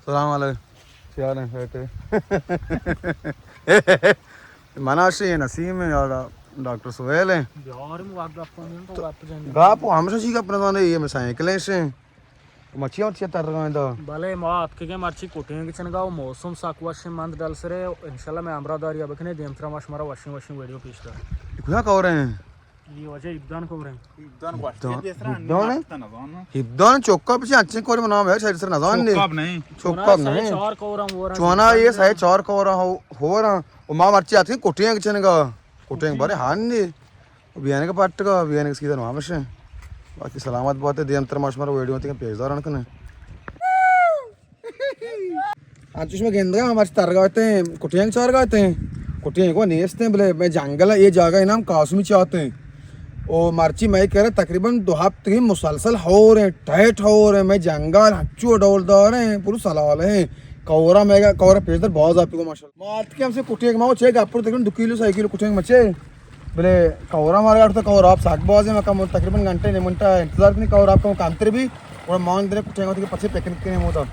سلام علیکم. چی حال ہیں؟ بیٹھے. مناشی ہے، نسیم ہے اور ڈاکٹر سہیل ہیں. یار، مو گپ کنیں تو گپ جنیں. گپ ہمیشہ چی گپ نہ زانے، یہ میں سائیکلیں سے. مچھی اور چی تر رہا ہے تو. بلے ما اتکگیں مرچی کٹینگ چنگا و موسم سک وش مند ڈل سرے. انشاءاللہ میں ہمراہ داری بکنے، دیمترا ما شمارا وشیں وشیں ویڈیو پیش دار. کجا کور ہیں؟ یہ وجہ ابدان کور ہیں. ابدان گوشت، ابدان؟ یہ سرا انی وقت نہ زانو. ابدان چوکا پچھے اچھے کور نام ہے، شاید سر نہ زان نے. چوکا نہیں. چوکا چونا ساڑھے نہیں. چار کور ہم ہو رہا ہے. چونا یہ ساڑھے چار کور ہو، ہو رہا. و ما مرچی اتکگیں کٹینگ چنگا. کٹینگ بارے ہان نے. بیان کا پٹ کا، بیان کا سیدھا نام ہے. باقی سلامت بات ہے، دیمتر ما شمارا ویڈیو تک پیش داران کنے. انچوش میں گندگا ہم اچ ترگاتے ہیں، کٹینگ چارگاتے ہیں. کٹینگ کو نیست ہیں، بلے میں جنگل ہے، یہ جاگہ نام قاسمی چاتے ہیں. او مرچی میں کرے تقریباً دو ہفتے مسلسل ہو رہے ہیں، ٹائٹ ہو رہے ہیں، میں جنگل ہچو ڈول دار ہیں، پورو سلال ہیں. کورا میں گا، کورا پیش در باز آپ کو ماشاءاللہ. ما اتکیں ہمشے کٹینگ، ما چے گپر تقریباً دو کلو، سہ کلو کٹینگ مچے. بلے کورا مارا اٹھتا، کور آپ ساک بازیں، ما کم تقریباً گھنٹے، نیم گھنٹہ انتظار کنی، کور آپ کم کمتر بھی. اور مان دنے کٹینگ ہوتی کہ پچھے پکنک کے موتا.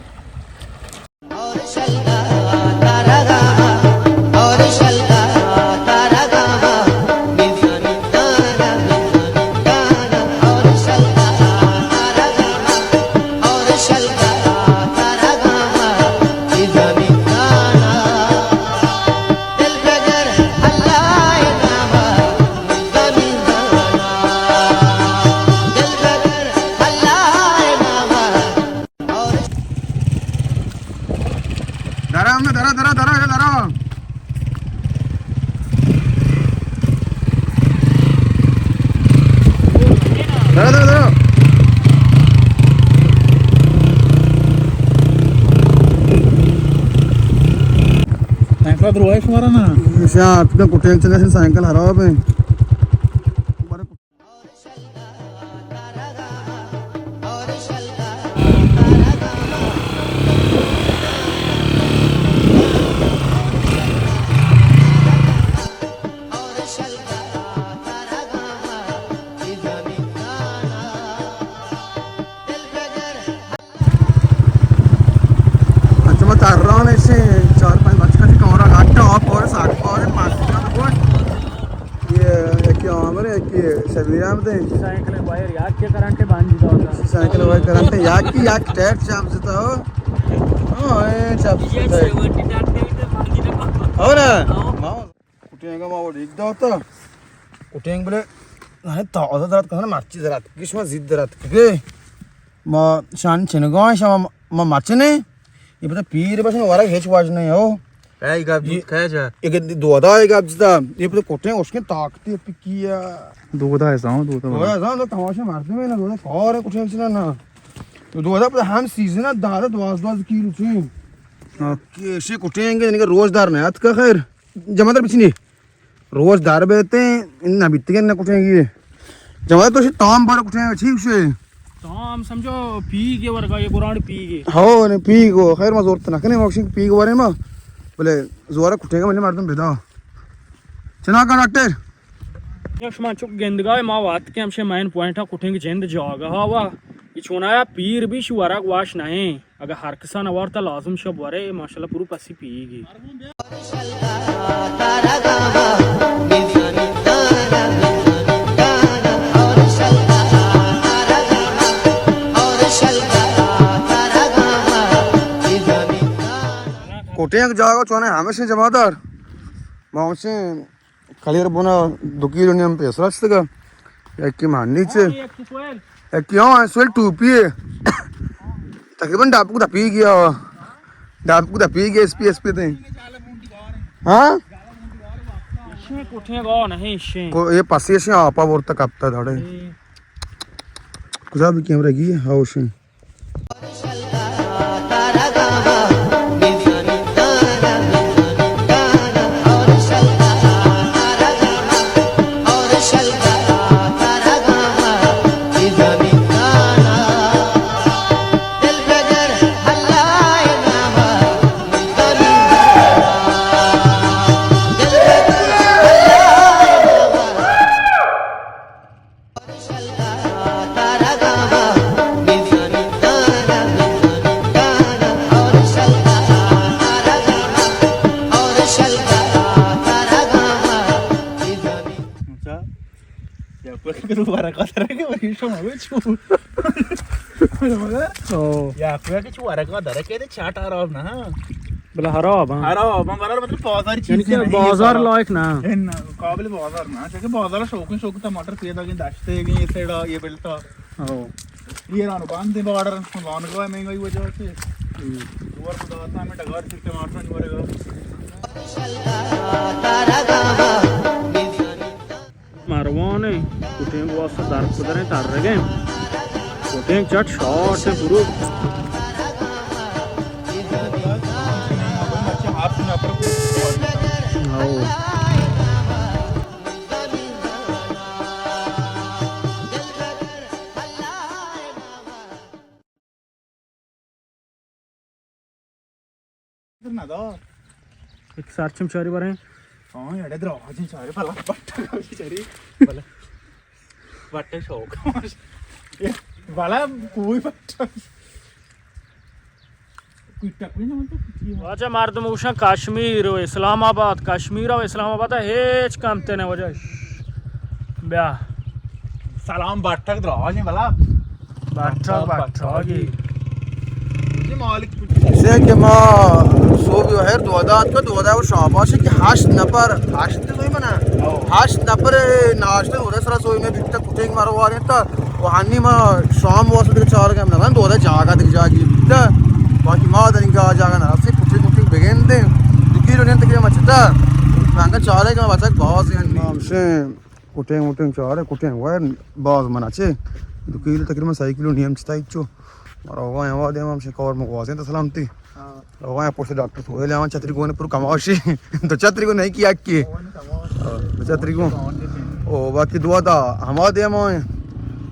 درا ہم درا، درا، درا، درا. درا، درا، درا. سائیکل دروائی شمارا نا. شاہ، آپ کا پوٹینشل ہے، سائیکل خراب ہے. اچھا، ما تران ایشیں چار پنچ بچکا چہ کورا گاٹا آپ اور ساک اور ماسکا گوش. یہ ایک عامر ہے، ایک شبیر احمد ہے. سائیکل وائر یاد کے کرنٹ بند جتا ہوتا. سائیکل وائر کرنٹ یاد کی، یاد ٹائر چاپ جتا ہو. ہاں، اے چاپ جتا ہے. اور کٹینگ ما وڑ ایک داتا. کٹینگ بلے، نہ، تازہ درات کنن، مرچی درات. کہ شما زید درات. کہ ما شان چنگا شما، ما مرچ نے. یہ پتہ پیر بس ورگ ہیچ واج نہیں ہو. اے گپ یہ کہہ جا. ایک دودا، ایک گپ جتا. یہ پتہ کٹینگ اس کے طاقتی پکیا. دودا ہے، زاؤں دودا. دودا زاؤں تو تماشا مردم ہے نا، دودا کار ہے کٹینگ چنا نا. تو دودا پتہ ہم سیزن ہے، دادا دوازدہ کیلو چین. ہاں. کہ شی کٹینگ ہے، روز دار نہیں آت کا خیر. جمع در بچنی. روز دار بیتے، ان نہ بیتگن نہ کٹیں گی. جماعت تو شی تام بار کٹیں، ٹھیک شے. تام سمجھو پیگے ورگا، یہ گرانڈ پیگے. ہو، نے پیگو، خیر ما زورت نہ کنے، موکشن پیگ ورے ما. بلے زورا کٹیں گا، منی مردم بدا. چنا کا ڈاکٹر؟ یا شما چک گندگا ما وات کے ہمشے مین پوائنٹ کٹیں گے جند جاگہ ہا وا. یہ چونایا پیر بھی شو ورگ واش نہیں. اگہ ہر کسان وارتا لازم شب ورے، ماشاءاللہ پرو پسی پیگی. کوٹیں یک جاگہ چونے ہمیشہ جمادار. ما ہمیشہ کلیر بنا دو کیلو نیم پیسر است گا. یکی مانی چے. یکی ہاں، سویل ٹوپی ہے. تقریباً ڈاپو دپی گیا. ڈاپو دپی گیا، ایس پی، ایس پی تے. ہاں؟ شے کوٹھے گا نہیں شے. کو، یہ پسی شے آپا ورتا کپتا داڑے. کجا بھی کیمرہ گی، ہاں، شے. ورقا درکے وری شما بچو. او. یا کویا کہ چو ورقا درکے دے چاٹ حراب نہ. بلا حراب، ہاں. حراب، ہم برار مطلب بازار یعنی چیز کہ نہیں، بازار یہ لائق نہ. ان قابل بازار نہ، چونکہ بازار شوقین شوق ٹماٹر پیدا گئے داشتے گئے یہ سیڑا، یہ بلتا. او. یہ رانو باندے بارڈر لانگا مہنگائی وجہ سے. ہم. اور خدا تا ہمیں ڈگار سے ٹماٹر نہیں ورگا. ما روان ایں، کٹینگ واسطہ در پدریں ترگیں. کٹینگ چٹ شارٹ ایں پرو. ہاؤ. نہ دا. ایک سرچم چاری باریں. ہاں، اڑے دراجیں چاری بلا بٹا چاری. بلا. بٹا شوق. بلا کوئی بٹا. کوئی ٹکری نہ مطلب. واجہ مردم اوشاں کشمیر و اسلام آباد، کشمیر و اسلام آباد ہیچ کم تے نہ واجہ. بیا. سلام بٹک دراجیں بلا. بٹک بٹاگی. جی مالک. سے کہ ما صبح ہر دو دات کو دو دا و شاباش کہ ہشت نفر، ہشت تو منا. ہشت نفر ناشتہ ہو رہا سرا سوئی میں بیتا کٹنگ مارو وارے تا. و ہنی ما شام واسطے دیگہ چار گئے ہم نہ دو دا جاگا دیگہ جاگی بیتا. باقی ما دنگا جاگا نہ رسی کٹنگ کٹنگ بگندے. دو کیلو نہیں تقریبا مچتا. مانگا چارے کہ ما بچک باز ہنی. ہمشے کٹینگ وٹینگ چارے، کٹینگ وائر باز منا چے. دو کیلو تقریبا سہ کیلو نیم چتا ہچو. مارا ہوگا ہوا دیما ہم شکار مگوازیں تو سلامتی. ہاں. ہوگا پوسٹ ڈاکٹر سوہیل ہم چھتری گونے پر کماشی. تو چھتری گونے کی اکی. تو چھتری گون. او باقی دعا دا ہما دیما.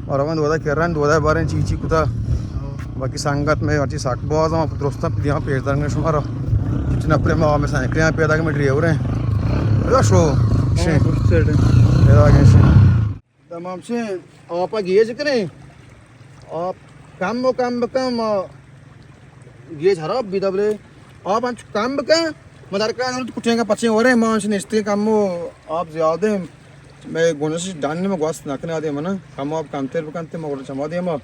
اور ہم دعا دا کرن، دعا دا باریں چی چی کتا. باقی سنگت میں ہرچی سک باز ہم درست دیاں پیش دارنگے شمارا. کچھ نپرے ما ہمیں سائیکلیاں پیدا کہ میں ڈرائیور ہیں. ادا شو. شے. پیدا کہ شے. تمام شے. آپ گیج کریں. آپ کم و کم بکم، آ، گیج حراب بھی دبلے. آپ انچ کم بکن. مدرکان کٹیں کا پچیں ورے ما انچ نشتے کم و آپ زیادہ ہیں. میں گونش ڈن میں گوست نکنے آدے منا. کم آپ کم تر بکنتے مگر چما دے ما.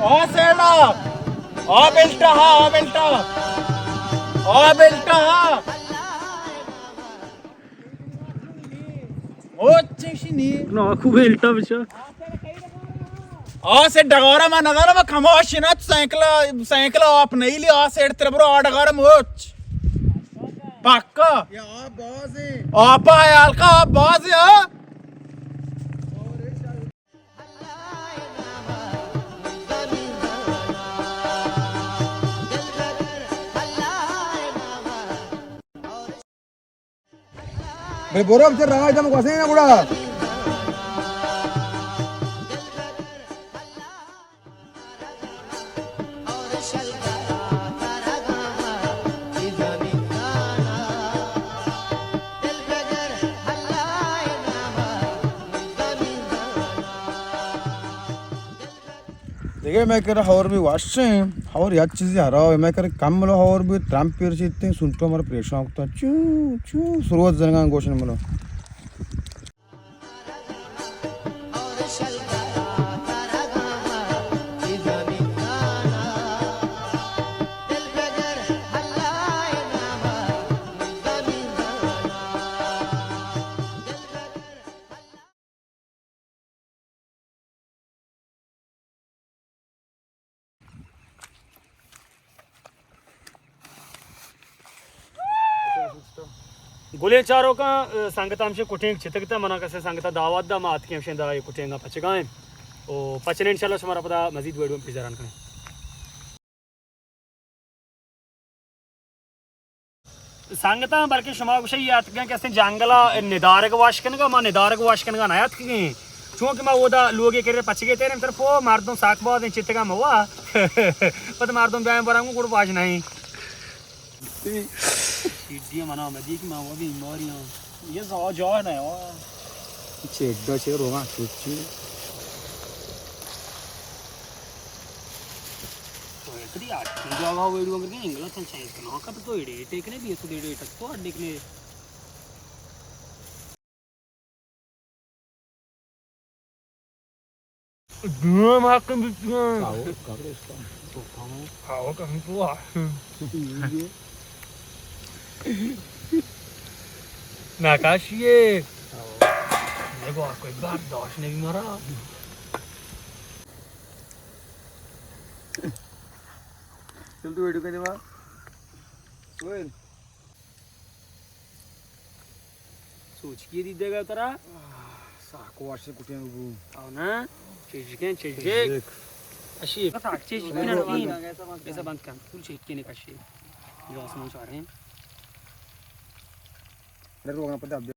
آ سیلا، آ بلٹا ہا، آ بلٹا، آ بلٹا ہا. او چشنی. نا، خوب ہلتا بچا. آ سے ڈگارا ما نظر ما کماش نہ سائیکل، سائیکل آپ نہیں لی، آ سیڑ تر برو آ ڈگارا موچ. پکا. یا آ باز ہے. آپ حیال کا آپ باز ہے، ہاں. بے برو، ہم چہ راہ دم گوسے نا گڑا. دگہ مئے کرا ہور بھی وش ہیں، ہور یک چیزی حراب ہے، مئے کرا کم لو ہور بھی ترمپ پیر چیتے، سنٹو مر پریشان کتا، چو، چو، سروت زنگان گوشن ملو. گلیں چاروکاں، سنگت ہمشے کٹینگ چتکتا، منا کسے سنگتا دعوت دا، ما اتکیں ہمشے دا اے کٹینگا پچگائیں. او پچنے انشاءاللہ شمارا پدا مزید ویڈیو پیش داران کنیں. سنگتاں، بلکہ شما گوشے یہ اتکگیں کہ استیں جنگل ء ندارگ واش کنگا، ما ندارگ واش کنگا نہ اتکگیں، چونکہ ما اودا لوگے کرے پچگے تیریں طرف مردم ساک بازیں چتگا موا. پت مردم بیایں برنگو گڑ واش نہیں. سیدھی منا مدی کہ ما وہ بیماری ہوں. یہ زا جا نہیں ہوا. چیڈا چے روگا چوچی. ادی آٹی جاگہ ویڈیو انگر کے انگلا تھن چاہیے کہ نہ کپ تو ایڈیٹ ایک نے بھی تو ایڈیٹ تو اڈے نے۔ دونوں ہم حق بیتگاں۔ آؤ، کبرستان۔ آؤ، کم تو آ۔ نقاشی ہے۔ دیکھو، آپ کوئی بات دوش نہیں مارا۔ چل تو ویڈیو کرنے وا۔ سوچ کی دی دگا ترا؟ ساکو واشے کٹیں بو۔ او نا، چیزکیں چیزک۔ اشی، بس آ چیزکیں نہ۔ ایسا بند کن، پول چیزکیں کشی۔ جو آسمان چار ہیں۔ روگا پتہ